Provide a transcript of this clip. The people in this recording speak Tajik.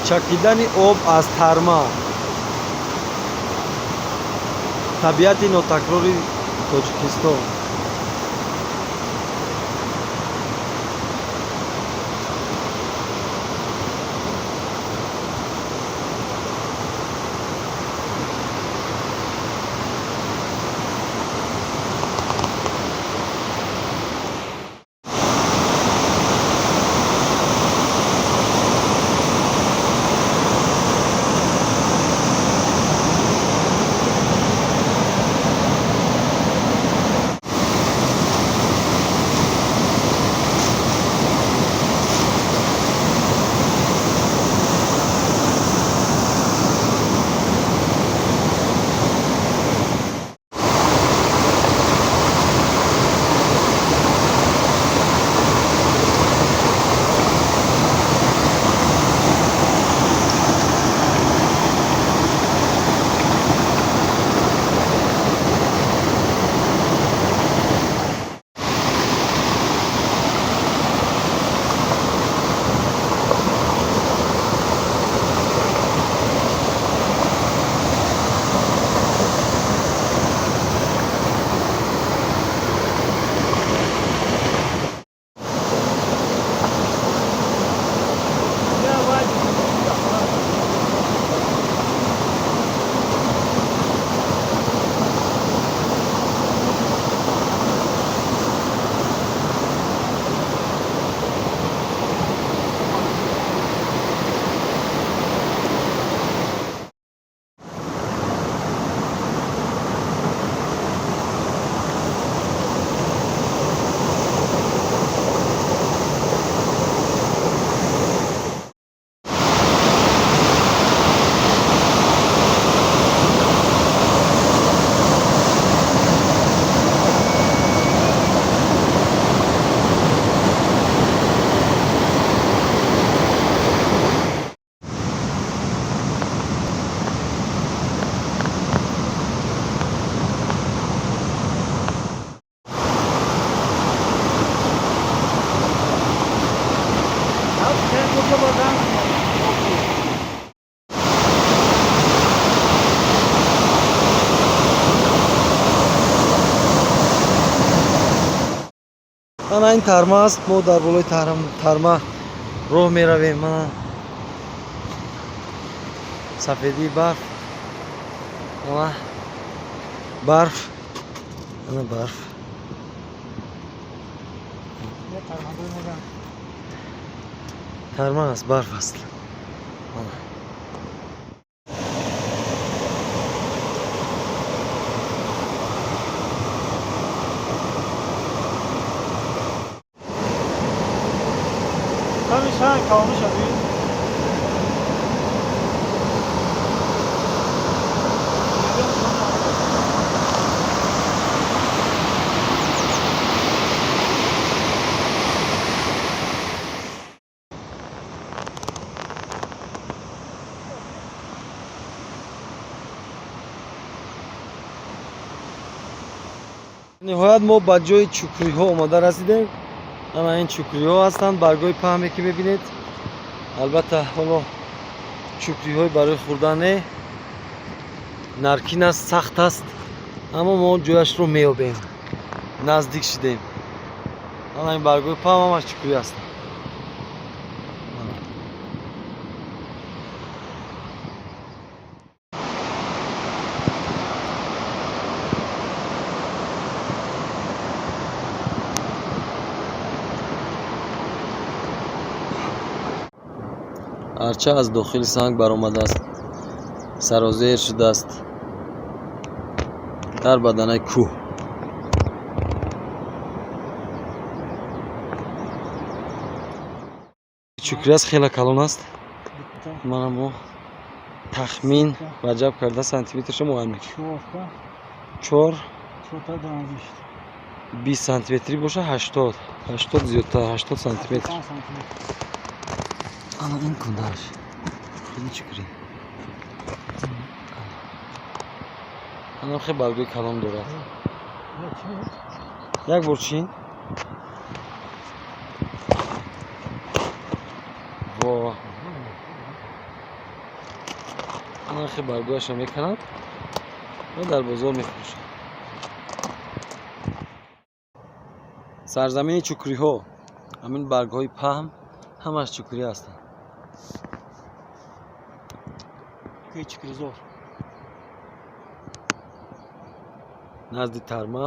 Чакидани об аз тарма. Табиати нотакрори Тоҷикистон. Ана ин тарма аст. Мо дар болои тарма роҳ меравем. Мана сафедии барф, ана барф, ана барф. Тарма аст, барф аст. Ана. Tabii sen kalmış abi. Ниҳоят мо ба ҷои чукриҳо омода расидем. Ана ин чукриҳо ҳастанд, баргҳои паҳме ки мебинед. Албатта ҳоло чукриҳои барои хӯрдан не, наркин аст, сахт аст, аммо мо ҷояшро меёбем. Наздик шидем. Ана ин баргҳои паҳм ҳамаш чукрӣ ҳастанд. Арча аз дохили санг баромадааст, сарозер шудааст дар баданаи кӯҳ. Чукрӣ аст, хеле калон аст. Мана мо тахмин ваҷаб карда сантиметрша муайян мекунем. Чор бист сантиметрӣ боша, 80, 80 зиёдтар, 80 сантиметр. Ана ин кундааш хеле чукрӣ. Ана хеле баргҳои калон дорад. Як бор чин. Во. Анахи баргояшро мекунанд ва дар бозор мефурӯшанд. Сарзамини чукриҳо, ҳамин баргҳои паҳн ҳамаш чукрӣ ҳастанд. Кӯи Чукризор. Назди Тарма.